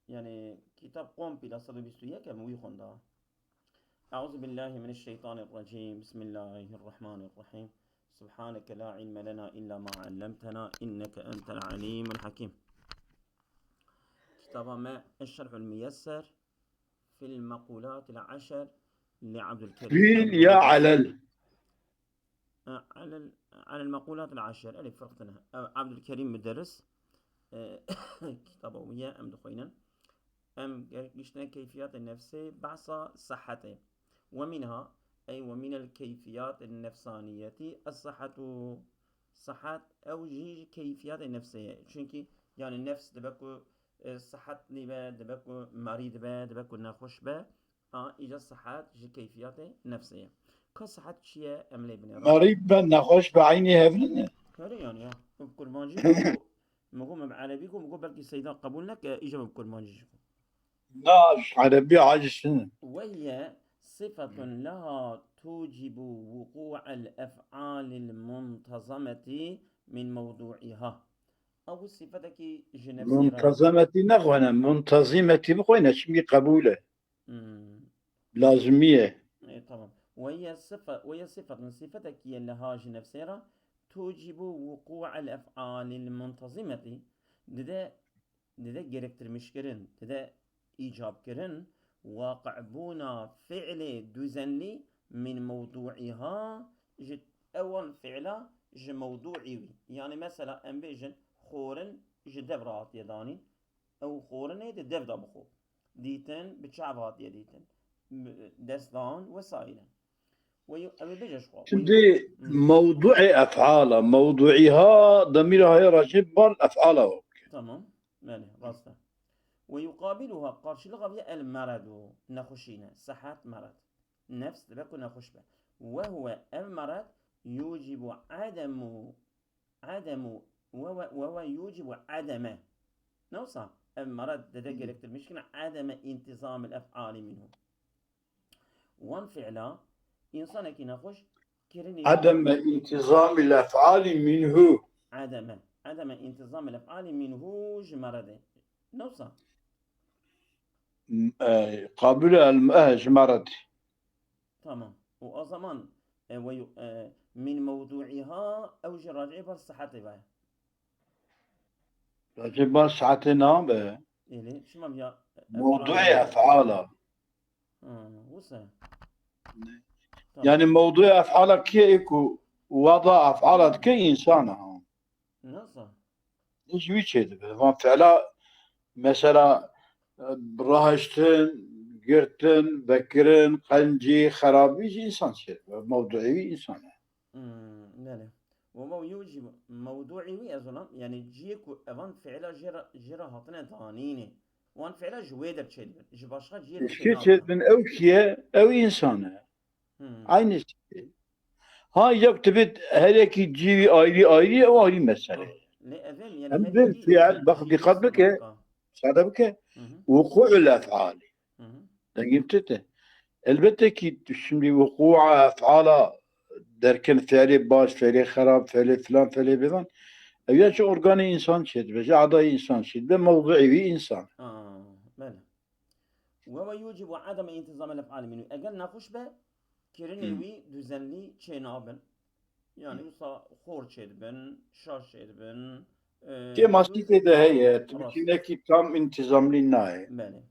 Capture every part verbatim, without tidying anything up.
Yani kitap komple sed û bîst û yek em wî xwenda. Euzu billahi mineşşeytanirracim. Bismillahirrahmanirrahim. Subhaneke la ilme lena illa ma allamtena inneke entel alimul hakim. Kitaba me Eşşerhul Miyesser fil Mekulatil Eşer li Abdülkerim. Fil ya alel. E, alel, alel Mekulatil Eşer. Elê ferq tine. E, Abdülkerim Müderris. E, kitaba wî ye, em dixwînin. Em ge-, giştine keyfiyatê nefsê, behsa sihetê. Ve minha, ey ve minel keyfiyatê nefsaniyetî es-sihetu. Sihet, ew jî ji keyfiyatê nefsê ye. Çunkî, yani nefs dibe ku, e, sihet nîbe, dibe ku merî dibe, dibe ku nexweş be. A, îca sihet ji keyfiyatê nefsê ye. Ka sihet çi ye, em lê binêre. Merî be, nexweş be, eynî hev nîne. Here yani ya. Bi kurmancî ku, min got, min bi erebî got, min got belkî Seyda qebûl neke, îca min bi kurmancî jî got. Na, erebî aciz in. Ve hiye sıfetun leha tucibu vuku'el ef'alil muntazameti min mevdu'iha. Ew sifetekî ji nefsê re. Muntazametî nexwene, muntazimetî bixwene, çimkî qebûl e. Hmm. Lazimî ye. E, tamam. Ve hiye sıfe-, ve hiye sıfetun, sifetekî ye leha ji nefsê re, tucibu vuku'el ef'alil muntazimeti, dide, dide gerektirmişkirin, dide îcabkirin, waqi'bûna fi'lê düzenlî min mewdu'iha, ji ewan fi'la ji mewdu'î wî. Yani mesela em bêjin xorin ji dev re hatiye danîn, ew xorinê di dev de bixwe. Dîtin bi çav hatiye dîtin. M-, destdan wesaîle. Ve yu-, ew ê bêje ji xwe. Şimdi Hı. mewdu'ê ef'ala, mewdu'iha demîra heye racê bar ef'ala wek. Tamam. Belê, rast e. Ve yuqabiluha, qarşılığa vî el meredu, nexweşî ne. Sihet mered. Nefs dibe ku nexweş be. Ve huve, ev mered, yucibu ademu Ademu, ve ve, ve ve yucibu ademe. Ne wisa? Ev mered dide Hı. gerektirmişkin ademe intizamil ef'ali minhu. Wan fi'la, insanekî nexweş kirinî Ademe intizamil ef'ali minhu. Ademe. Ademe intizamil ef'ali minhu ji meredê. Ne wisa? M-, e, qabûl el, e, ji meredê. Tamam. Û o zaman, e, ve yu-, e, min mewdu'iha, ew jî racê bar sihetê ve. Racê bar sihetê nabe. Êlê, çima ya, e, Mewdu'ê ef'ala. Ha, wisa. Ne. Tamam. Yani mewdu'ê ef'ala kî ye ku wada ef'ala dike, însan e. Nasıl? Ji wî çêdibe. Van fi'la, mesela, e, rahiştin, girtin, vekirin, qencî, xerabî ji însan çêdibe. Mewduî wî însan e. Hmm, belê. Ve mew-, yucib mewduî wî ez olam, yani ciyê ku evan fi'la jê re, jê re hatine danînê. Wan fi'la ji wê der çêdibin. Ji başqa ciyê de Ji kê çênabin. çêdibin? Ew kî ye? Ew însan e. Hmm. Aynı şey. Ha, yek dibit her yekî cî wî ayrî ayrî, ew ayrî mesele. Ah, lê ev ê, yani Em her bin yekî fiil, bak, cî dikkat bike, sade bike. Hı hı. Wuku'ul ef'ali. Hı hı. Dengê tute. Elbette ki şimdi wuku'a ef'ala derken fiilê baş, fiilê xerab, fiilê filan, fiilê bilan. Ev ya çi organê însan çêdibe, ji adayê însan çêdibe, mewduî wî însan. Aa, belê. Ve ve yucibu ademe intizamel ef'ali minhu. Eger nexweş be, kirinê Hmm. wî düzenlî çênabin. Yani wisa xor çêdibin, şaş çêdibin. E, Kêmasî tê de heye, tu Rast. biçînekî tam intizamlî nayê. Belê.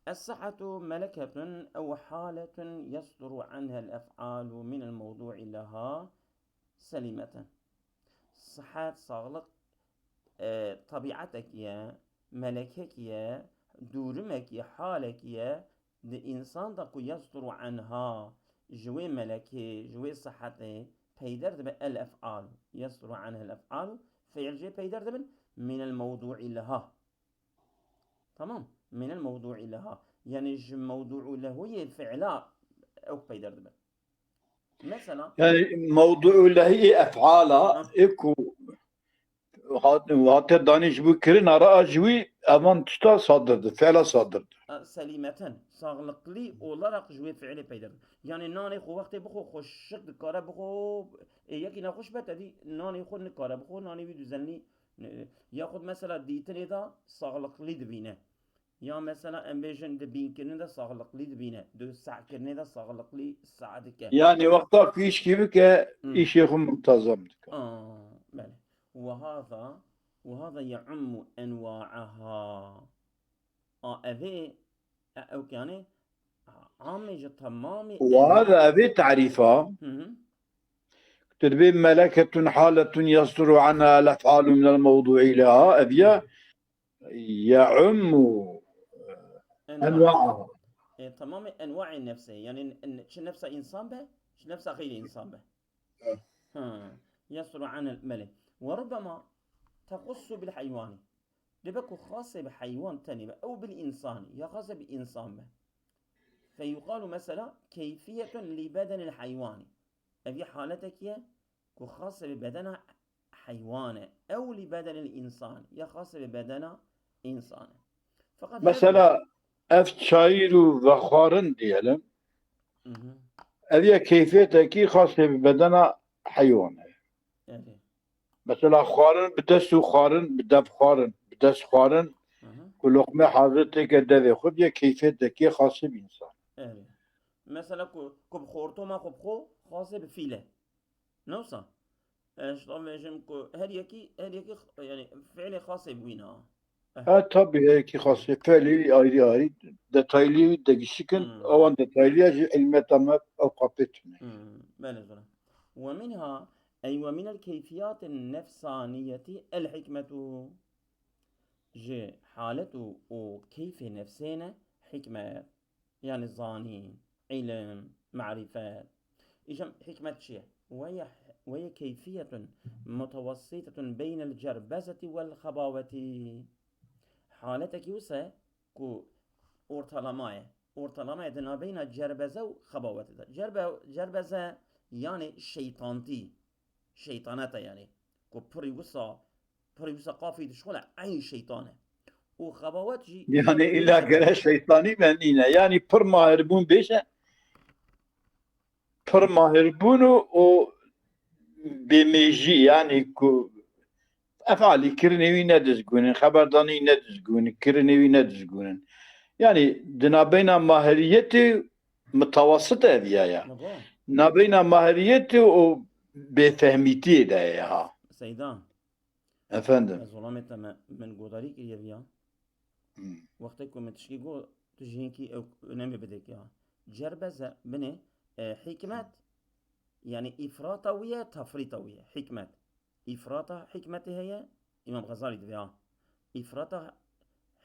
Es-sihhatu meleketun ew haletun yasduru anhel ef'alu minel mewdu'i leha selimeten. Sihet, sağlık, e, tabiatekî ye, melekekî ye, dûrimekî ye, halekî ye, di însan de ku yasduru anha, ji wê melekê, ji wê sihetê peyder dibe el ef'al, yasduru anhel ef'al, fiil jê peyder dibin, minel mewdu'i leha. Tamam? Minel mewdu'i leha. Yani ji mewdu'u lehu yê fi'la ew peyder dibe. Mesela Yani mewdu'u lehî ef'ala Ha. ê ku hat, hate danî ji bo kirina re a ji wî evan tişta sadir di, fi'la sadir di. E, selimeten, sağlıklı olarak ji wê fiilê peyder. Yani nanê xwe wextê bixwe xweşik dikare bixwe, e, yekî nexweş be tedî nanê xwe nikare bixwe, nanê wî düzenlî, ne, yaxud mesela dîtinê de sağlıklı dibîne. Ya mesela em bêjin di bînkirinê de saxliqlî dibîne, di sehkirinê de saxliqlî seh dike. Yani wexta ku îşkî bike, Hmm. îşê xwe muntezam dike. Aa, belê. Wehaza, wehaza ye'ummu enwa'aha. A, evê, e, ew yani, amê ji temamê Wa hada evê tarîfa, Hı hı. tu dibê meleketun haletun yasduru anha el-ef'alu minel mewdu'i leha, ev ya ye'ummu Enwa. enwa'aha. E, tamamê enwa'ê nefsê. Yani n- çi nefsa insan be, çi nefsa xeyrî insan be. Evet. Ha. Yasduru anel melek. Ve rubbema tehussu bil heyvani. Dibe ku xasê bi heywan tenê be, ew bil insani, ya xasê bi insan be. Fe yuqalu mesela keyfiyetun li bedenil heyvani. Ev ya haletekî ye ku xasê bi bedena heywan e. Ew li bedenil insan, ya xasê bi bedena insan e. Feqet her Mesela ev çayîr û vexwarin diyelim. Mhm. Ev ya keyfiyetekî xasê bi bedena heywan e. Evet. Mesela xwarin bi dest û xwarin bi dev xwarin, bi dest xwarin Mhm. ku loqme hazir têke devê xwe, ev ya keyfiyetekî xasê bi insan. Evet. Mesela ku, ku bi xortoma xwe bi xwe xasê bi fîl e. Ne wisa? Ez tam bêjim ku her yekî, her yekî x- yani fiilê xasê bi wî ne. Ha tabii, her yekî xasê fiilî ayrı ayrı detaylı degişik in. Hmm. Awan detaylıya jî ilmeta me ew qapê tune. Hmm, belê zora. Ve minha, ey ve minel keyfiyatin nefsaniyeti el hikmetu. Ji halet û, û keyfê nefsê ne hikmet. Yani zanîn, ilim, marîfet. Îja hikmet çi ye? Ve ye, ve ye keyfiyetun mutewessitetun beynel cerbezeti vel xebaweti. Haletekî wisa ye ku ortalama ye. Ortalama ye di nabeyna cerbeze û xebawetê de. Cerbe, cerbeze yani şeytantî. Şeytanete yani. Ku pirî wisa, pirî wisa qafî dişxule eyn şeytan e. Û xebawet jî Yani illa gere şeytanî be nîne. Yani pir mahirbûn bêje. Pir mahirbûn û, û bêmêjî, yani ku efalî kirinê wî nedizgûnin, xeberdanî nedizgûnin, kirinê wî nedizgûnin. Yani di nabeyna mahiriyetê mutawassit ev ya ya. Baba, Nabeyna mahiriyetê û bêfehmîtiyê de ye ha. Seyda, Efendim. ez olamê te me, min godarî kiriye viya. Hmm. Wextê ku min tişkî got, tu jî hinkî ew önemê bidek ya. Cerbeze binê, e, hikmet, yani îfrata wî ye, tafrîta wî ye. Hikmet. Îfrata hikmetê heye, Îmam Xezalî divê ha. Îfrata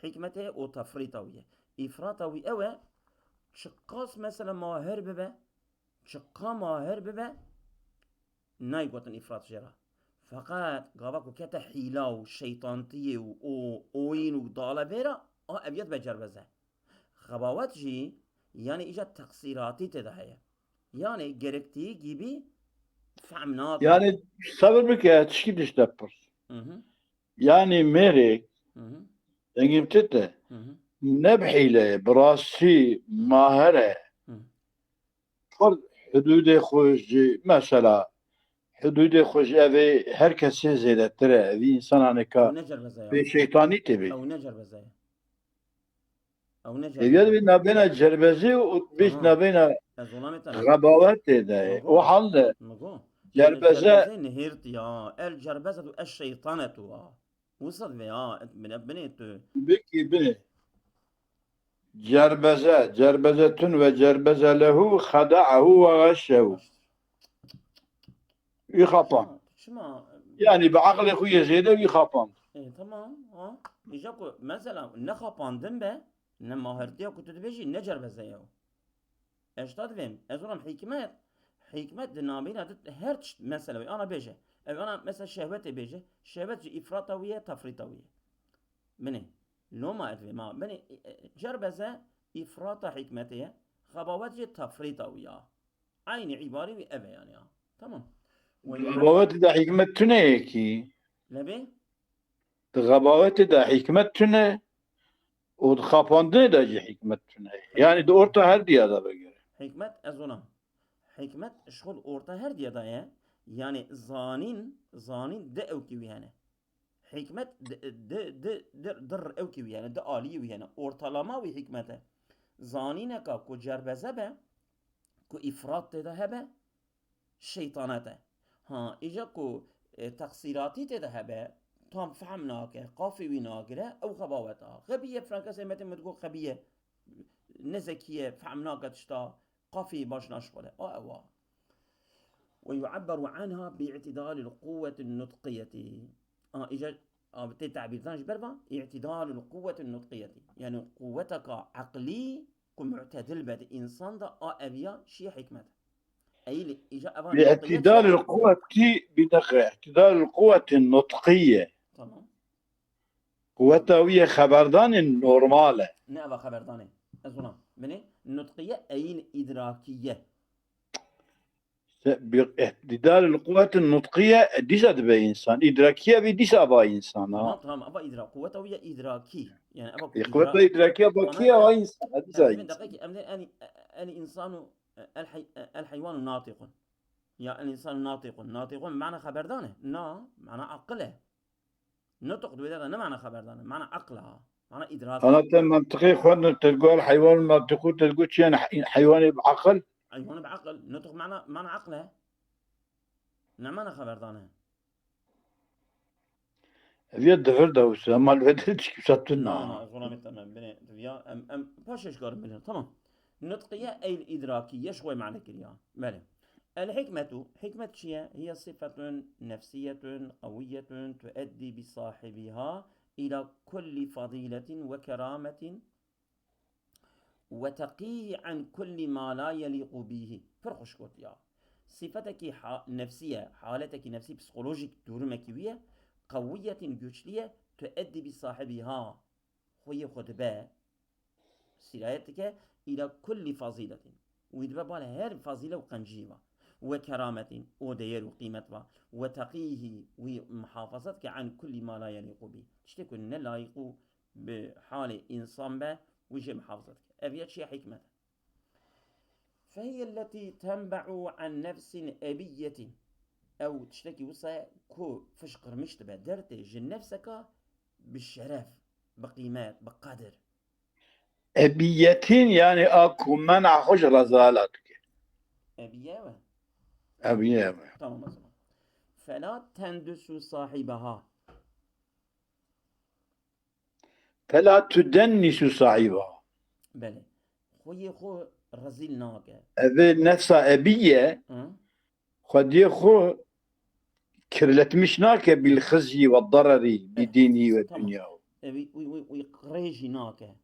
hikmetê û tafrîta wî ye. Îfrata wî ew e, çiqas mesela mahir bibe, çiqa mahir bibe, nayê gotin îfrat jê re. Feqet gava ku kete hîla û şeytantiyê û o, oyîn û dale vê re, a ev yet be cerbeze. Xebawet jî, yani îca teqsîratî tê de heye. Yani gerektiği gibi fehm nake. Yani sabir bike, tişkî dişte pirs. Hı hı, Yani mêrek, hı hı, dengê te, hı hı, ne bi hîle ye, bi rastî mahir e. hı. Pir hududê xwe jî, mesela, hududê xwe jî ev ê her kesê zêdetir e. Ev însananê ka Ew ne cerbeze ya. bê şeytanî tê bê. Ew ne cerbeze ya. Ew ne Ev ya cerbeze. dibê nabêna cerbezê û dibêj Aha. nabêna Ez olamê te ne. xebawetê de ye. Aha. O hal de Migo. cerbeze Cerbeze nihêrt ya. El cerbezetu eş şeytanetu ha. Wisa divê ha. Bine, binê tu. bikî binê. Cerbeze, cerbezetun ve cerbeze lehu, xeda'ahu ve ğeşşehu. Wî xapan. Çima? Yani bi aqlê xwe yê zêde wî xapan. E, tamam. Ha. Îja ku mesela ne xapandin be, ne mahirtiya ku tu dibêjî, ne cerbeze ye. Ez ta divêm, ez olam hikmet, hikmet di nabîna di her tişt mesela wê. Ana bêje. Ev ana mesela şehwetê bêje. Şehwet jî îfrata wî ye, tafrîta wî ye. Binê. Loma ez divêm ha. Binê, e, e, cerbeze îfrata hikmetê ye. Xebawet jî tafrîta wî ya. Aynî îbarê wî ev e yani ya. Tamam. Ve Xebawetê de hikmet tune ye kî. Lebê? Di xebawetê de hikmet tune û di xapandinê de jî hikmet tune. Yani di orta her diya de vegere. Hikmet ez ona. Hikmet şixul orta her diya de ye. Yani zanîn, zanîn de ew kî wî hene. Hikmet di, di, di, di, di rewkî wî hene, di aliyî wî hene. Ortalama wî hikmet e. Zanîneka ku cerbeze be, ku îfrat tê de hebe, şeytanet e. Ha, îca ku, e, teqsîratî tê de hebe, tam fehm nake, qafê wî nagire, ew xebawet a. Xebiye, filan kesê me tê min digot xebiye, nezekiye, fehm nake tişta, qafê baş naşixule. A ew a. Ve yu'abberu anha bi'tidalil quwwetin nutqiyeti. A, îca, a, tê tabîrdan ji ber va, i'tidalil quwwetin nutqiyeti. Yani quwweteka eqlî ku mu'tedil be di însan de, a eviya çi ye? Hikmet. Eylî, îca eva nutqiye çi ye? Bi'tidalil quwweti, bir dakika, i'tidalil quwwetin nutqiye. Tamam. Quweta wî ye xeberdanê normal e. Ne eva xeberdanê. Ez ona. Binê nutqiye eyin idrakiye. Se-, bi-, eh, didar li quwetin nutqiye, e, dîsa dibe însan. Îdrakiye vî dîsa va însan, ha. Tamam, tamam. Eva idrak. Quweta wî ye idrakî. Yani eva ku E, idrak. Quweta îdrakiye va Ana kî ye? Va însan, e, dîsa Em, însan. Deqekî, em dê enî, enî însanu, e, el hey-, e, el heyvanu natiqun. Ya el însanu natiqun. Natiqun mana xeberdan e? Na, mana aqil e. Nutq di wê de ne mana xeberdan e, mana aqil e ha. Mana idrak. Ana te mentiqê xwe ne, te digot heywan natiqû, te digot çi yani he-, heywanê bi aqil? Heywanê bi aqil. Nutq mana, mana aqil e. Ne mana xeberdan e. Ev ya divir de wisa, mal ve de tişkî wisa tu Na, na. na, ez ona metemem, bine, ya, em, em, paşê ji karin bilin, tamam. Nutqiye eyl idrakî, yeş xwe mane kiriya. Belê. El hikmetu, hikmet çi ye? Hiye sifetun nefsiyetun qewiyetun tueddi bi sahibiha ila kulli fadiletin ve kerametin ve teqîhi an kulli ma la yelîqu bîhi. Pir xweş got ya. Sifetekî ha-, nefsî ye, haletekî nefsî, psikolojîk, durumekî wî ye. Qewiyetîn, güçlü ye, tueddi bi sahibiha. Xweyê xwe dibe, sîrayet dike, îla kullî fazîletin. Wî dibe bala her fazîle û qenciyê ve. Ve kerametîn, û değer û qîmet ve. Ve teqîhî, wî muhafaza dike an kullî ma la yelîqu bî. Tiştê ku ne layîq û bi halê însan be, wî jê muhafaza dike. Ev ya çi ye? Hikmet e. Fehiyelletî tenbe'u an nefsin ebiyyetin. Ew tiştekî wisa ye ku fişqirmiş dibe, dertê ji nefseka bi şeref, bi qîmet, bi qedir. Ebiyetin yani a ku mena xwe ji rezala dike. Ebiye we? Ebiye we. Tamam o zaman. Fela tendusu sahibaha. Fela tudennisu sahiba. Belê. Xweyê xwe rezîl nake. Ev ê nefsa ebiye, Hı? xwediyê xwe kirletmiş nake bil xizyi ve dararî bi Eh, dînî ve tamam. Dinya. Ev wî, wî, wî qirê jî nake.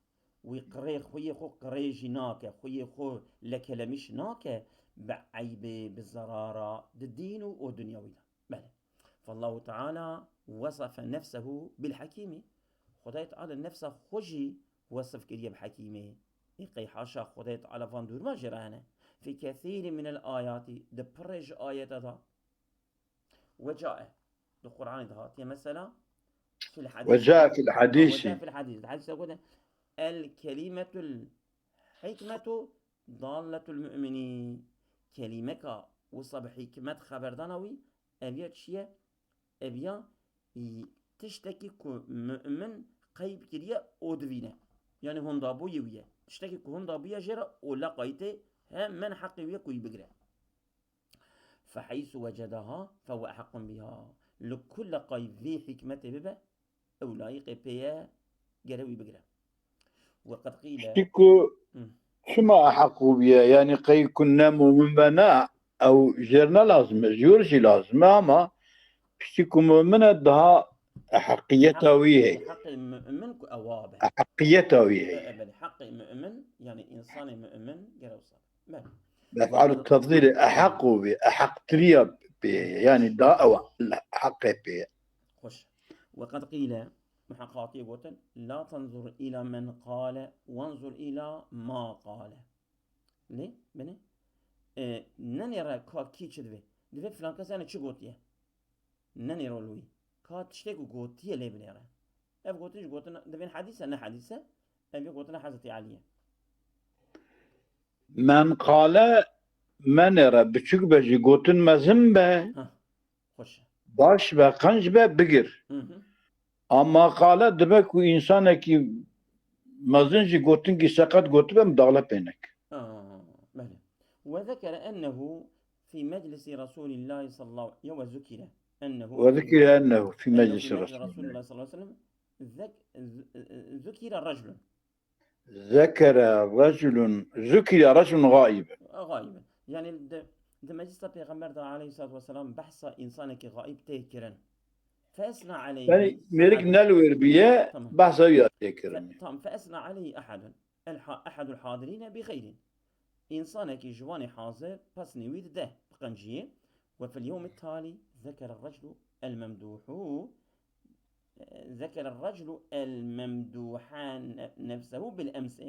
Wî qirê xweyê xwe qirê jî nake. Xweyê xwe lekelemiş nake bi eybê, bi zerara di dîn û, û dinyawî de. Belê. Fallahu Teala wesafe nefsehu bil hekîmî. Xwedayê Teala nefsa xwe jî wesif kiriye bi hekîmê. Ê qey haşa Xwedayê Teala van dûrma jê re hene. Fî kethîrî minel ayatî, di pirê ji ayete de. Wecae, di Qur'anê de hatiye mesela. Fil hadîs. Wecae fil hadîsî. Wecae fil hadîs. Di hadîs de gote, el kelimetul hikmetu dalletul mu'minî. Kelîmeka wisa bi hikmet xeberdana wî, ev ya çi ye? Ev ya, î, tiştekî ku mu'min qeyb kiriye û divîne. Yani hondabûyê wî ye. Tiştekî ku hondabûye jê re û leqayî tê hemen heqê wî ye ku yî bigire. Feheysu wecedaha fehuwe eheqqun biha. Li ku leqayî vê hikmetê bibe, ew layîqê pê ye, gere wî bigire. Ve qed qîle. Piştî ku Hı. çima eheq bûye? Yani qey ku ne mumin be ne, ew jêr ne lazim e, ji wir jî lazim e ama piştî ku mumin e daha eheqiyeta wî heye. Heqê mumin ku ewa be. Eheqiyeta wî heye. E, e, belê, heqê mumin, yani insanê mumin gere wisa be. Belê. Mef'alu tefzîlê eheq û bê, eheqtiriya pê ye. Yani daha ew heqê pê ye. Xweş. Ve qed qîle, muheqaqiyê gotin, la tenzur îla men qale, wenzur îla ma qale. Lê, binê, e, nenêre ka kî çi divê. Divê filan kes yani çi gotiye. Nenêro li wî. Ka tiştê ku gotiye lê binêre. Ev gotin ji gotina, divên hedîs e, ne hedîs e. Ev yê gotina Hezretî Elî ye. Men qale menêre, biçûk be jî gotin mezin be. Hah, xweş e. Baş be, qenc be, bigir. Hı hı. A maqale dibe ku însanekî mezin jî gotingî seqet gotibe, mudaxile pê neke. آه، بلى. وذكر أنه في مجلس رسول الله صلى الله عليه وسلم، وذكر أنه وذكر أنه في أنه مجلس في مجلس رسول رسول الله. الله صلى الله عليه وسلم ذك-، ذ-، ذكر رجل. ذكر رجل، ذكر رجل غائب. غائبا. يعني د-، د مجلس پیغمبر دا عليه الصلاة والسلام بحث إنسانك غائب تيكرن. فأثنى عليه. Yani mêrik nelwêr biye, Tamam. behsa wî ya tê kirin. ف-، tamam. فأثنى عليه أحد. الح-، أحد الحاضرين بخير. إنسانك جواني حاضر، بس نويد ده بقنجية. وفي اليوم التالي ذكر الرجل الممدوح، ذكر الرجل الممدوح نفسه بالأمس.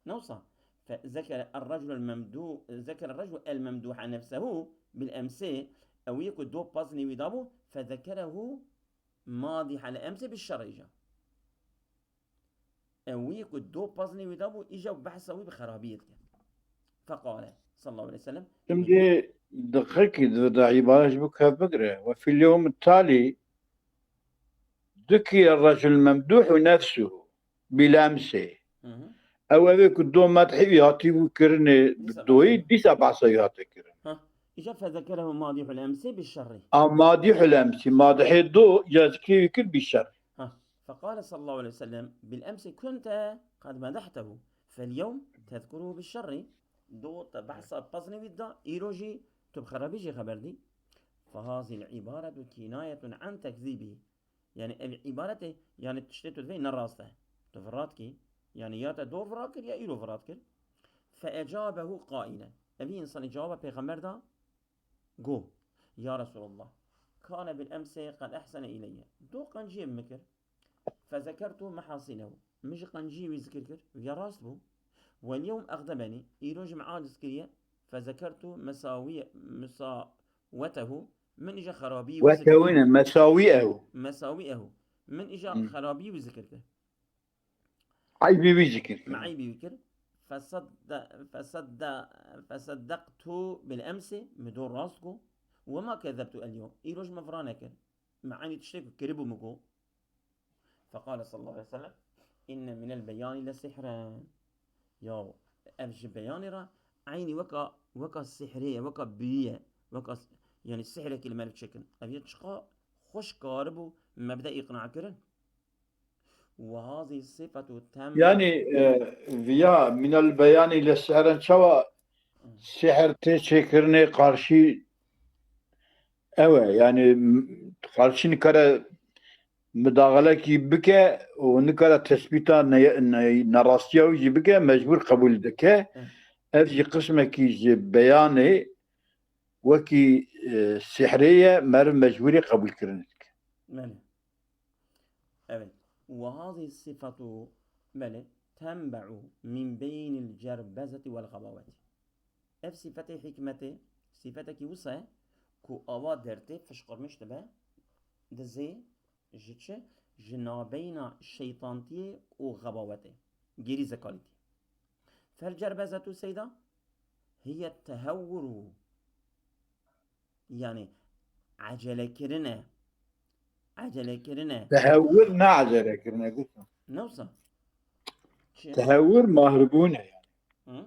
نوصى. فذكر الرجل الممدوح، ذكر الرجل الممدوح نفسه بالأمس، أو يكو دو بازني ويدابو، فذكره ماضح الأمس بالشر إجا. أو يكو دو بازني ويدابو، إجا بحث أوي بخرابية. فقال صلى الله عليه وسلم. Şimdi diqekî di de îbare ji bo kev bigire. وفي اليوم التالي ذكر الرجل الممدوح نفسه بالأمس. Hı hı. Ew evê ku do medhî wî hatî bû kirinê bi Dîsa doyî, behsê. Dîsa behsa wî hate kirin. Ha. Îca فذكره ماضح الأمس بالشر. A madîhul emsî, madihê do ya zikrê wî kir bi şer. Ha. فقال صلى الله عليه وسلم بالأمس كنت قد مدحته فاليوم تذكره بالشر. Do te behsa peznê wî da, îro jî tu bi xerabî jî xeber dî. فهذه العبارة كناية عن تكذيبه. Yani ev îbaretê, yani tiştê tu divê ne rast e. Tu virat kî. Yani ya te dor virat kir ya îro virat kir. فأجابه قائلا. Evî însanî cewaba pêxember da, go: يا رسول الله، كان بالأمس قد أحسن إلي. Do qenciyê min kir. فذكرت محاسنه. Min ji qenciyê wî zikir kir. Ya rast bû. واليوم أغضبني. Îro ji min aciz kiriye. فذكرت مساوي-، مساوته. Min îja xerabî wî zikir kir. Wekewine, mesawî ew. مساوئه. Min îja Hı. xerabî wî zikir kir. Eybî wî zikir kir. Me eybî wî kir. فصد-، فصد-، فصدقت بالأمس. Min do rast got. وما كذبت اليوم. Îro ji min vira nekir. Min eynî tiştê ku kiribû min got. فقال صلى الله عليه وسلم إن من البيان لسحرا. Ya, ev ji beyanê re eynî weka, weka sihrê ye, weka büyü ye, weka s-, yani sihrekî li me çekin. Ev yê çiqa xweş karibû me bide îqna kirin. وهذه الصفة تم. Yani e, viya minel beyanî le sihran çawa sihr tê çêkirinê qarşî ew e. Yani m-, qarşî nikare midaxilekî bike û nikare tespîta ne-, ne-, nerastiya wî jî bike, mecbûr qebûl dike. Hı. Ev jî qismekî ji beyanê wekî e, sihrê ye, meriv mecbûrî qebûlkirin dike. Belê. Evet. وهذه الصفة، belê, تنبع من بين الجربزة والغباوة. Ev sifetê hikmetê, sifetekî wisa ye ku awa dertê fişqirmiş dibe, dizê ji çi? Ji nabeyna şeytantiyê û xebawetê, gêrîzekalîtî. فالجربزة سيدا هي التهور. Yani ecelekirine. Ecelekirine. Tehewir ne ecelekirine, gotin. Ne wisa? Çi? Tehewir mahirbûn e yani. Hı?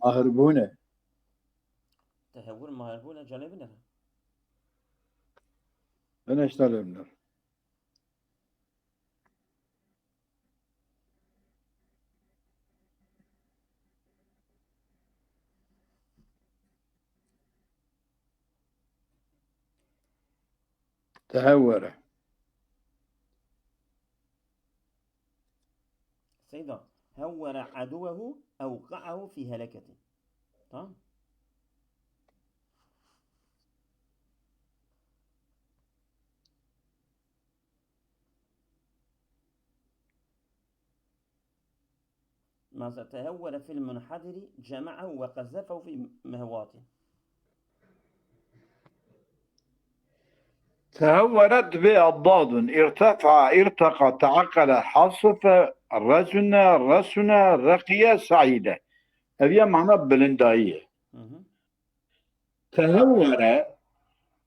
Mahirbûn e. Tehewir mahirbûn e, calê bine. Bine işte lê bine. Tehewwere. Seyda, hewwere aduwehu ewqa'ahu fî heleketî. Tamam. Mesela, tehewwere fil munhadiri cema'ahu ve qezefehu fi mehvati. Tehewwere dibê eddadun, irtefa, irteqa, teakkele, hasife, rezune, resune, reqiye, saide. Ev ye mana bilindayî ye. Hı hı. Tehewwere,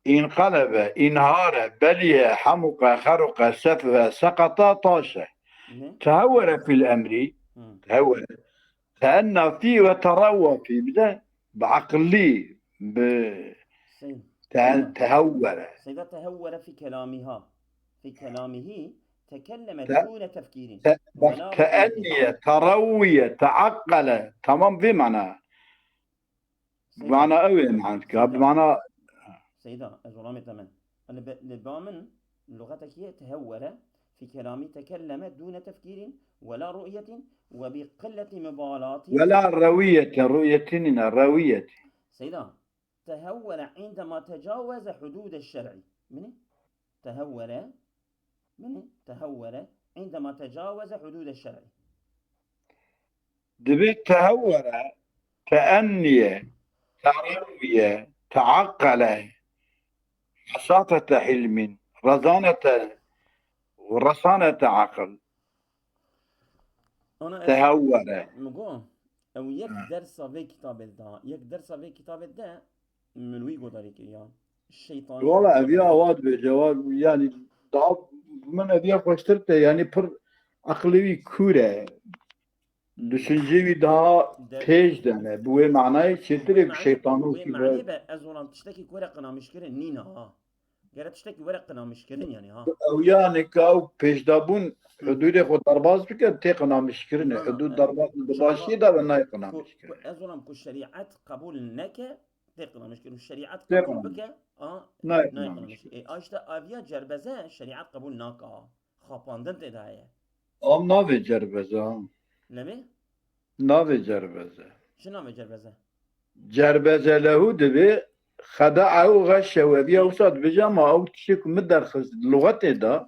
انقلب، انهار، بلي، حمق، خرق، سفه، سقط، طاش. Ne? تهور في الأمر، Hı. تهور. تأنى في وتروى في، بده بعقلي، ب Seyda. ته- تهور. Seyda, تهور في كلامها. في كلامه تكلم ته- دون تفكير ته- ولا رؤية. تأني، تروي، تعقل. تمام، في معنى. Seyda. معنى قوي، معنى. Seyda. معنى Seyda, ez olamê te min. Li be-, li ba min luxetekî ye, تهور في كلامه تكلم دون تفكير ولا رؤية وبقلة مبالاة. ولا روية، رؤية نينا، روية. Seyda, تهور عندما تجاوز حدود الشرع. Min e? تهور، min e? تهور عندما تجاوز حدود الشرع. دبي تهور، تأني، تروي، تعقل، رصافة حلم، رزانة ورصانة عقل. Ana ez تهور. Min got, ew yek Ha. dersa vê kitabê de, yek dersa vê kitabê de min wî godarî kiriya. Şeytan. Valla ev ya wa dibêje, wa, yani daha min ev ya xweştir te, yani pir aqilê wî kûr e. Düşüncê wî daha De- pêş de ne. Bi wê manayê çêtir e, Mane-, şeytanû wê kî manê be. Be, ez olam tiştekî ku were qinamişkirin nîna ha. Gere tiştekî were qinamişkirin yani ha. Ew yani ka ew pêşdabûn Hı. hudûdê xwe derbas bike, tê qinamişkirinê. Na, na, Hudûd e, derbas bi şeva- başiyê de ve nayê Ku, qinamişkirinê. ku ez olam ku şerîet qebûl neke, tê qinamişkirin. Şerîet Tê qebûl qinamiş- bike, a, Nayê nayê qinamişkirinê. qinamiş. E, a işte aviya cerbeze şerîet qebûl naka. Xapandin tê de heye. Am navê cerbeze ha. Nemê? Navê cerbeze. Çi navê cerbeze? Cerbeze lehu dibe xedaehu xeşehu. Ev ya wisa dibêje ama ew tiştê ku min derxist luxetê de.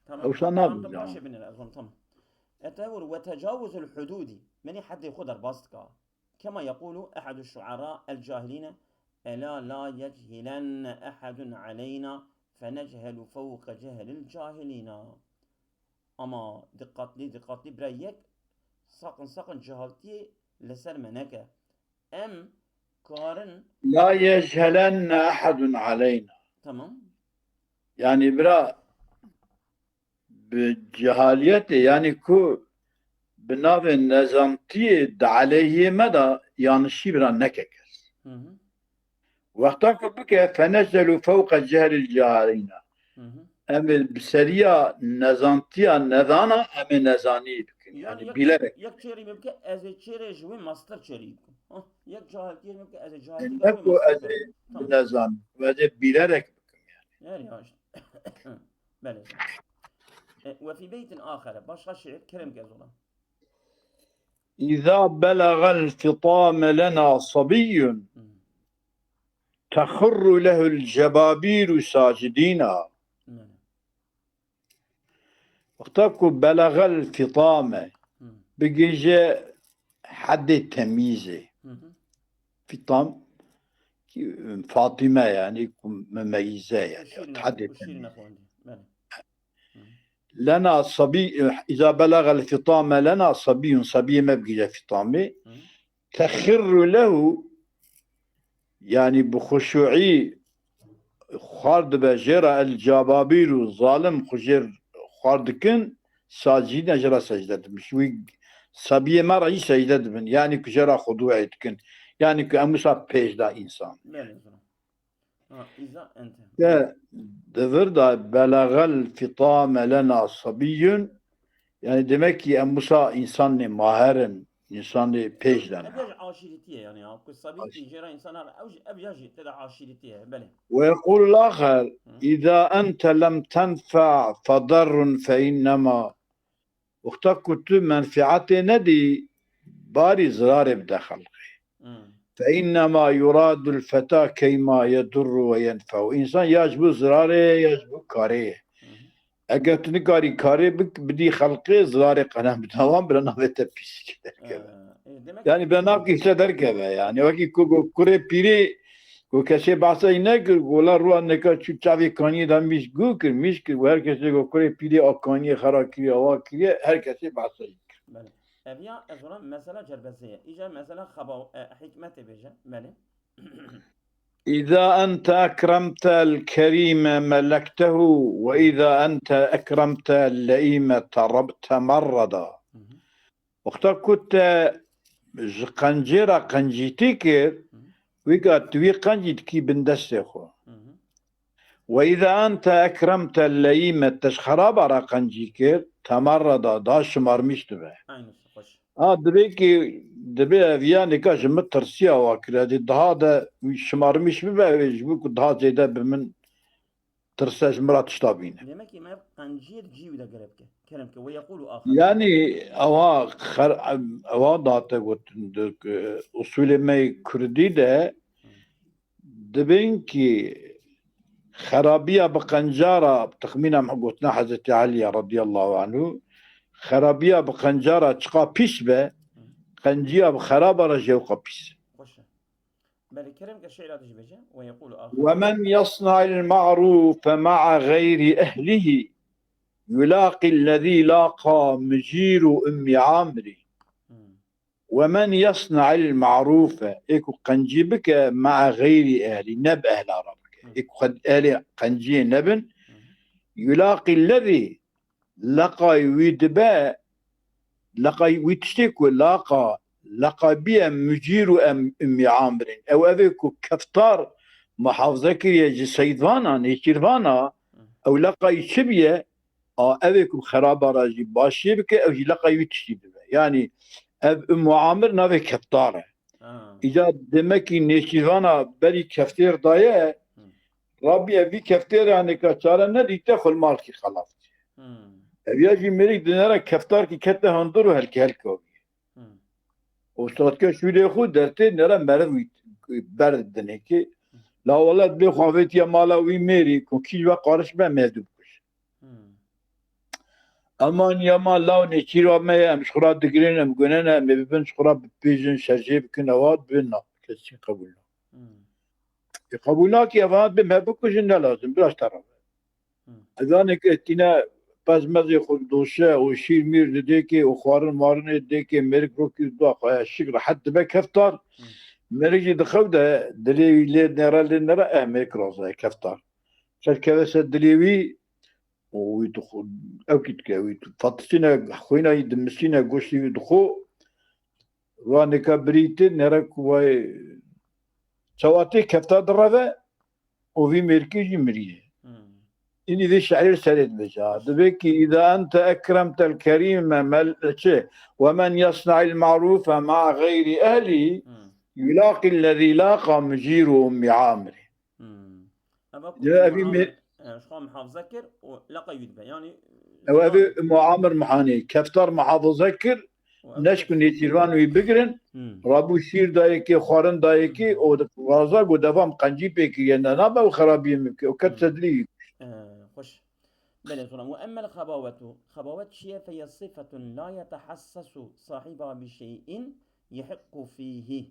Tamam. Ew şan Tamam, nabin tamam, ya. Paşê binêre, ez wan, tamam. Etehur ve tecavuzul hududi. Menî heddê xwe derbas dika. Kema yekulu ehedu şuara el cahilîne, ela la yechilenne ehedun aleyna fenechelu fewqe cehlil cahilîna. Ama diqatlî, diqatlî bira yek saqin, saqin cehaltiyê li ser me neke. Em karin La yechilenne ehedun aleyna. Tamam. Yani bira bi cehaliyetê, yani ku bi navê nezantiyê di aleyhiyê me de yanlişî bira neke kes. Hı hı. Wexta ku bike fenechelu fewqe cehlil cahilîna. Hı hı. Em ê bi seriya nezantiya nezana em ê nezanî bikin. Yani Yani yek, bilerek. Yek çêrî min bike, ez ê çêrê ji wê master çêrî bikim. Ha, yek cahiltiyê min bike, ez ê cahiltiyê Ne bike wê ku ez master ê bikim. Tamam. Nezan, ez ê bilerek bikim. Yani ya işte. Belê. E, ve fî beytin axere. Başka şiir. Kerem gez ola. إذا بلغ الفطام لنا صبي Hı. تخر له الجبابير ساجدين. Yani. Wexta ku belexel fitame, Hı. bigêje hedê temîzê. Hı hı. Fitam, Fatime yani, ku memeyîze yani. Şîrine, Hedê şîrine temîzê. xwendî. Belê. Lena sabî, îza belexel fitame lena sabîyun, sabiyê me bigêje fitamê. Hı. Texirru lehu, yani bi xuşûî xwar dibe jê re, el cababîr û zalim xwe jê xwar dikin, sacîne jê re secde dibin. Ji wî sabiyê me re jî secde dibin. Yani ku jê re xuduê dikin. Yani ku em wisa pêş da însan. Belê, zira. Ha, îza ente. Te di vir de belexel fitame lena sabîyun, yani demek ki em wisa însanê maher in, însanê pêş de ne. Ev ya ji aşîretî ye yani ya. Ku sabî jê re însan hebe, ew jî, ev ya jî te de aşîretî ye, belê. Ve yequlul axer, Hı. îza ente lem tenfa fedarrun fe innema. Wexta ku tu menfiatê nedî, barî zirarê bide xelqê. Hı. Fe innema yuradul feta keyma yedurru ve yenfe'u. Însan ya ji bo zirarê ye, ya ji bo karê ye. Hı hı. Eger tu nikarî karê bik-, bidî xelqê, zirarê qenem bide wan, bira navê te pîsî derkeve. Ee, e, demek Yani bira navkî işte derkeve yani. Wekî ku go kurê pîrê, ku kesê behsa wî nekir, ku la rûa neka çû çavê kaniyê de mîş gû kir, mîş kir, û her kesê go kurê pîrê a kaniyê xera kiriye, awa kiriye, her kesê behsa wî kir. Belê. Ev ya ez ona mesela cerbezê ye. Îca mesela xaba, e, hikmetê bêje. Belê. إذا أنت أكرمت الكريم ملكته، وإذا أنت أكرمت اللئيم تر-، تمردا. Mhm. Wexta ku te ji qencê re qencîtî kir, Mhm. wî ka tu wî qencî dikî bin destê xwe. Mhm. وإذا أنت أكرمت اللئيم, te ji xeraba re qencî kir, temerreda, da şimarmîş dibe. Aynen, xweş. Ha, dibê ki, dibê ev ya nika ji min tirsiya wa kire, di daha de wî şimarmîş bibe, wê ji bo ku daha zêde bi min tirse, ji min re tişta bîne. Demek ki me qenciyê di cî wî de gere bike. Kerem ke, ويقول آخر. Yani, ewa xer-, ewa da te gotin, di, e, usulê me yê kurdî de, Hı. Dibên ki xerabiya bi qenca re, texmîna gotina Hezretî Elî radiyallahu anhu, xerabiya bi qenca re çiqa pîs be, Hı. qenciya bi xeraba re jî ewqa pîs. Xweş e. Belê, kerem ke şe'ra dijî bêje, ويقول آخر. ومن يصنع المعروف مع غير أهله يلاقي الذي لاقى مجير أم عامر. Hı. ومن يصنع المعروف, ê ku qencî bike, مع غير أهله, ne bi ehla re bike. Hı. Ê ku qe-, ehlê qenciyê nebin, Hı. يلاقي الذي, leqay wî dibe, leqay wî tiştê ku laqa, leqay biye مجير أم، أم عامر. Ew, ev ê ku keftar muhafaze kiriye ji seydvana, nêçîrvana, Hı. ew leqay çi biye, A, ev ê ku xeraba re jî başiyê bike, ew jî leqay wî tiştî bibe. Yanî ev Ummu Amir navê keftar e. Ha. Îca demekî nêçîrvana berî keftêr daye, Hı. Rabî ev vî keftêrê anêka çare nedîte xwe li mal kî xelas. Hı. Ev ya jî mêrik dinere keftar kî kete hundir û helke helka wî. Hı. Û satkê şûlê xwe dertê nere meriv wî ber dinêkê. Hı. La welat bê xwe avêtiye mala wî mêrî, ku kî ji we qariş be, mevdû bikuje. Hmm. Eman ya ma law nêçîra me ye, em ji xwe re digirin, em gunene, em ê bibin ji xwe re bipêjin, şerjê bikin, ewa dibin na. Kes çî qebûl nake. Hmm. Ê qebûl nake, evan bê me bikujin, ne lazim, biraz te re be. Hmm. Ezanê ke tîne pez mezê xwe doşe û şîr mîr didêkê û xwarin warinê didêkê, mêrik rokî dua xwe şik rehet dibe keftar. Hmm. Mêrik jî dixew de dilê wî lê nere, lê nere, eh, mêrik raza ye keftar. Çerkeve ser dilê wî, û wî dixwe, ew kî dike, wî fatisîne, xwîna yî dimisîne, goştê wî dixwe. Wa nika birî tê, nere ku vay çawa tê kefta direve û vî mêrkê jî miriye. Hmm. Înî vê şeirê serê dibêje. Dibê ki, "Îza ente ekremtel kerîme mel-", çi? "Ve men yasna'il ma'rufe ma'a gayri ehlihi Hmm. yulaqi lezî laqa mucîru Ummi Amir." Hmm. Eva ku Ya, evî Ummu me- Amir, e, ji xwe muhafaza kir û leqa wî dibe. Yanî, Ew evê Ummu Amir mihanê keftar muhafaza kir, û ev neşk û nêçîrvan wî bigirin, Hmm. rabû şîr dayekê, xwarin dayekê, Hmm. û raza got, "Devam qencî pê kiriye, ne nabe û xerabiyê min bike." Û ket Hmm. sedrî wî. E, xweş. Belê, Turan. Ve emmel xebawetu. Xebawet çi ye? Feye sifetun la yetehassasu sahiba bi şey'in yehiqqu fihi.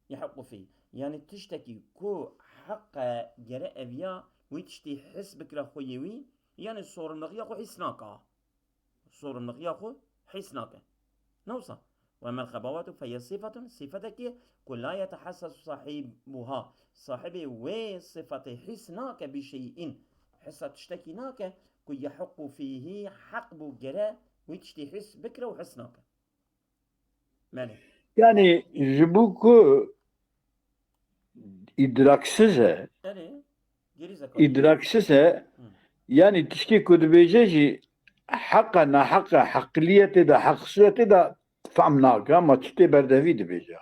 Yehiqqu fî. Yanî tiştekî ku heq e gere eviya wî tiştî his bikira xweyê wî, yanî sorimlixiya xwe hîs naka. Sorimlixiya xwe hîs nake. Ne wisa? Ve mel xebawetu fe ye sifetun, sifetekî ku la yetehassasu sahibuha. Sahibê wê sifetê hîs nake bi şey'in. Hisa tiştekî nake ku yehiqqu fîhî heq bû gere wî tiştî hîs bikira û hîs nake. Belê. Yani ji bo ku îdraksiz e, Erê, gerî zekat. îdraksiz e, Hı. yani tiştê ku dibêje jî heq e, neheq e, heqliyetê de, heqsiyetê de fehm nake, ama çi tê berdevî dibêje.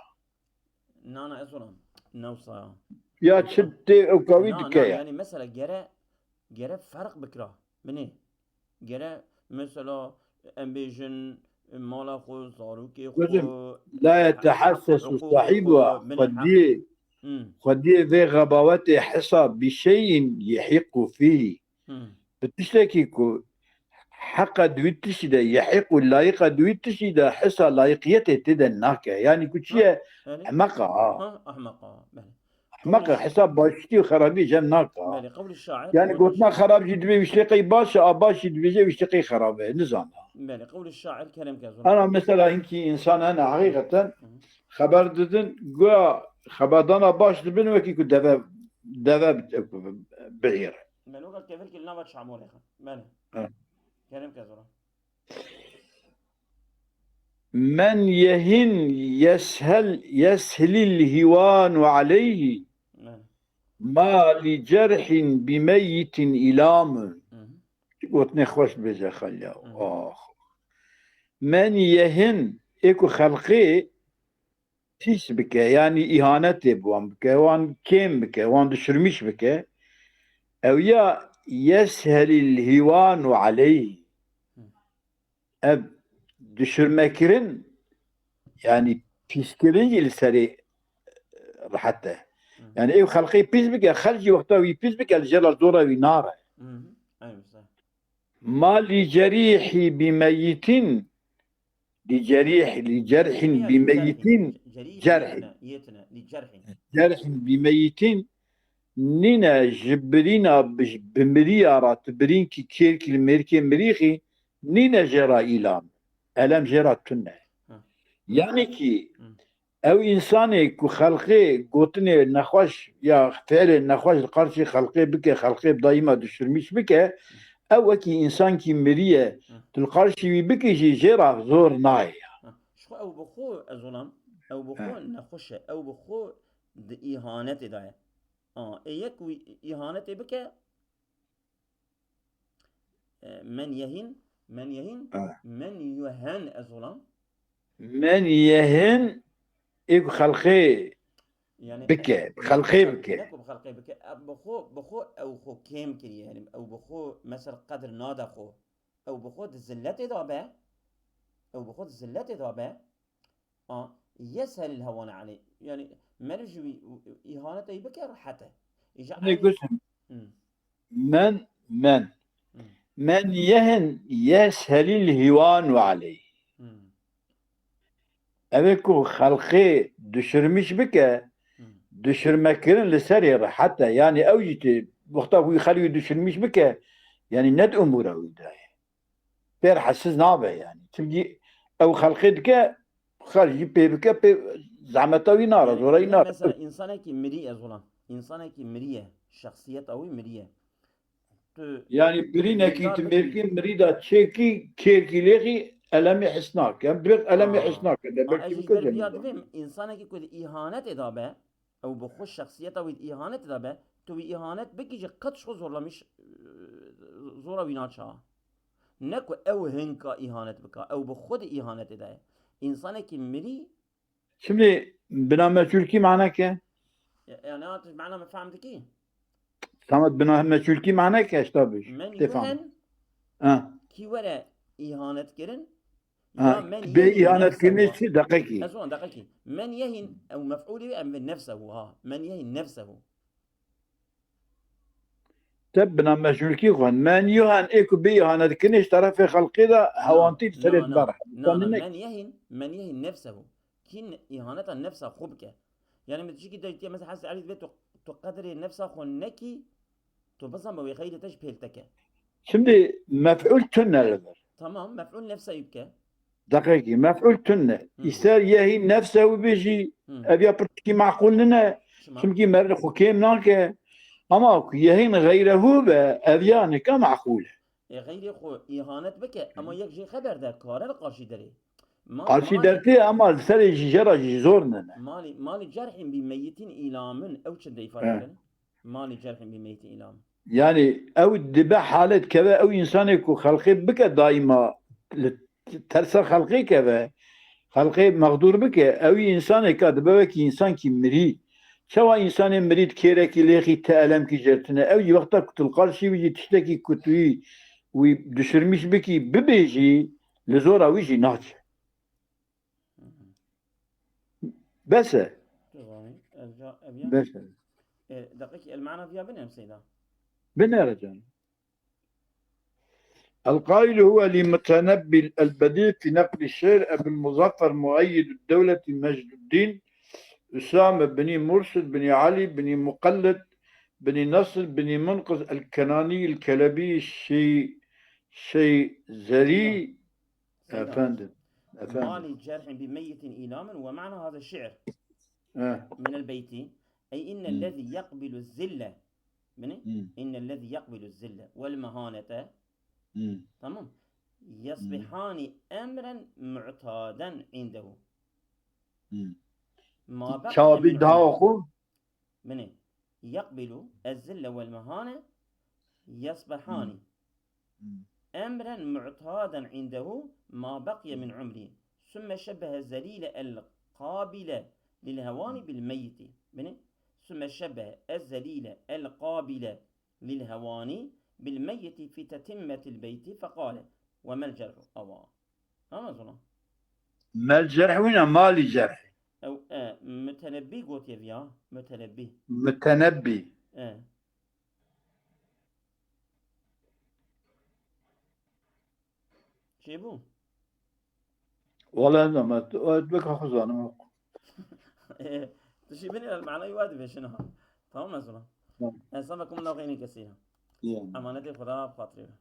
Na, na, ez ona. Ne wisa. Ya çi tê ew kawî Na, dike na, ya. yani mesela gere, gere ferq bikira. Binê. Gere mesela em bêjin mala xwe, zarokê xwe, Gözüm, la yetehassesu sahibuha, xwediyê, Hmm. xwediyê vê xebawetê hisa bi şeyin yehiqu fî. Hmm. Bi tiştekî ku heqa di wî tiştî de, yehiqu layiqa di wî tiştî de, hisa layiqiyetê tê de nake. Yani ku çi ye? Yani? Ehmeqa, ha. Ha, ehmeqa, belê. Ehmeqa, hisa baştî û xerabî cem nake, ha. Belê, qewlî şair, Yani wek gotina xerab jî dibê wî ştêqey baş e, a baş jî dibêje wî ştêqey xerab e. Nizana. Belê, qewlê şair kerem ke zor. Ana mesela hinkî însan hene heqîqeten xeber didin, guya xeberdana baş dibin wekî ku deve, deve bihîre. Belê, weka kevirkî li nava çamorê xwe. Belê. Evet. Kerem ke zor. Men yehin yeshel, yeshelil hîwanu aleyhî Belê. ma li cerhin bi meyyitin îlamun. Hı hı. Gotinê xweş bêje xelya. Hı hı. Ah. Men yehin ê ku xelqê pîs bike, yanî îhanetê bi wan bike, wan kêm bike, wan dişirmîş bike. Ew ya yeshelil hîwanu aleyhî. Hı. Ev dişirmekirin, yanî pîskirin jî li serê rehet e. Hı. Yanî ew xelqê pîs bike, xelk jî wexta wî pîs bike, li jêra zora wî nare. Hı hı. Aynen işte. Ma li cerîhî bi meyyitin, li cerîh, li cerhin bi meyyitin, Cerîh. cerh. Yetine, yetine, li cerhin. Cerhin bi meyyitin, nîne ji birîna bi, bi miriya re, tu birînkî kêrkî li mêrkê mirîxî, nîne jê re îlam. Elem jê re tune. Hı. Yanî kî Hı. ew însanê ku xelqê gotinê nexweş ya fiilê nexweş li qarşî xelqê bike, xelqê bi daîma dişirmîş bike, ew wekî însankî miriye, Hı. tu li qarşî wî bikî jî jê re zor nayê. Ha, ji xwe ew bi xwe ez olam, ew bi xwe Ha. nexweş e, ew bi xwe di îhanetê de ye. A, ê yek wî îhanetê bike, e, men yehin, men yehin, Ha. men yuhen ez olam. Men yehin ê ku xelqê Yani, bike, e, xelqê ne- bike. Ne ku bi xelqê bike, e, bi xwe, bi xwe ew xwe kêm kiriye, yani ew bi xwe mesela qedir nade xwe. Ew bi xwe di zilletê de be, ew bi xwe di zilletê de be, a, yeshelil hewane aleyh. Yani meriv ji wî îhanetê bike rehet e. Îja Ne guzim. Hı. Men, men. Hı. Men yehin yeshelil hîwanu aleyh. Hı. Ev ê ku xelqê dişirmîş bike, Hı. dişirmekirin li serê rehet e. Yanî ew jî tê, wexta wî xelkî dişirmîş bike, yanî ne di umûra wî de ye. Pê rehetsiz nabe yanî. Çimkî ew xelqê dike, xelk jî pê bike, pê zehmeta wî nare, Yani, zora wî yani nare. Mesela, insanekî mirî ez olam. Însanekî mirî ye. Şexsiyeta wî mirî ye. Tu Yanî birînekî Dîndar tu bikî. mêrkî mirî de çêkî, kêrkî lêxî, elemê his nake. Em dirêk elemê Aa. his nake. Dê Aa, belkî ez jî bike ber piya canî. Divêm, însanekî ku di îhanetê de be, ew bi xwe şexsiyeta wî di îhanetê de be, tu wî îhanet bikî jî qet ji xwe zorlamiş, e, zora wî naça. Ne ku ew hinka îhanet bika, ew bi xwe di îhanetê de ye. Însanekî mirî, Şimdi bina meçhulkî mane ke? ya-, yani, tu mana min fehm dikî? Samet bina meçhulkî mane ke, işte bi. Men Stefan. yuhen Ha. Kî were îhanet kirin, Ha, ya men bê yehî îhanet nefsehu kirinê wa. Çi? Deqekî. Ez wan deqekî. Men yehîn ew mef'ûlî wî em vê nefsehu ha. Men yehîn nefsehu. Te bina meçhulkî xwend. Men yuhen ê ku bê îhanet kirinê ji terefê xelqê de hewantî li serê Na, dibe na, rehet. na, na, Zanîne men yehîn, men yehîn nefsehu. Kî ne-, îhaneta nefsa xwe bike. Yani min tişikî de dîtiye mesela Hezretî Elî divê tu, tu qedrê nefsa xwe nekî, tu bizanbe wê xeyrê te ji pêl te ke. Şimdi mef'ul tune li vir. Tamam, mef'ul nefsa wî bike. Deqekî, mef'ul tune. Hı. Îster yehî nefsehu bêjî, Hı. ev ya pirtûkî meqûl nîne. Şima. Çimkî meriv xwe kêm nake. Ama ku yehîn xeyrehu be, ev ya nika meqûl e. Ê xeyrê xwe îhanet bike, ama yek jê xeber de kare li qarşî derê. Ma-, Qarşî malê- dertê ama li serê jî jê re jî zor nîne. Malî, malî cerhîn bi meyyitin îlamin, ew çinde îfade He. kirin? Malî cerhîn bi meyyitin îlamin. Yani ew dibe halet keve, ew însanê ku xelqê bike daîma li tersa xelqê keve, xelqê mexdûr bike, ew însanêka dibe wekî însankî mirî. Çawa însanê mirî di kêrekî lêxî te elemkî jê re tune? Ew jî wexta ku tu li qarşî wî jî tiştekî ku tu wî, wî dişirmîş bikî, bibêjî, li zora wî jî naçe. Bes e. Tu zanî, ev ca, ev ya. Bes e. E, deqekî el mana viya binem seyda. Binêre can. القائل هو لمتنبي البديع في نقل الشعر أبو المظفر مؤيد الدولة مجد الدين أسامة بن مرشد بن علي بن مقلد بن نصر بن منقذ الكناني الكلبي الشي-، الشيزري Efendim. Efendim. ما لجرح بميت إيلام ومعنى هذا الشعر. Eh. من البيت. أي إن الذي يقبل الذل. Bini? Hmm. إن الذي يقبل الذل والمهانة. Hmm. Tamam. يصبحان أمرا معتادا عنده. Hmm. ما بقي Çawa bir daha oku. Bini? يقبل الذل والمهانة يصبحان أمرا معتادا عنده ما بقي من عمره. ثم شبه الذليل القابل للهوان بالميت. Bini? ثم شبه الذليل القابل للهوان بالميت في تتمة البيت فقال: وما الجرح؟ Awa. Ama zona. ما الجرح wina, ما لجرح. Ew, e, Mutenebbî gotiye viya. Mutenebbî. Mutenebbî. E. Çêbû? Wala ez ama, ez bika xwe zanim. E, tu jî binê el manayî wa dibêjin ha. Tamam ez ona. Tamam. Ez sema kum navxênî kesî. Ya. Emanetê Xweda bi xatirê be.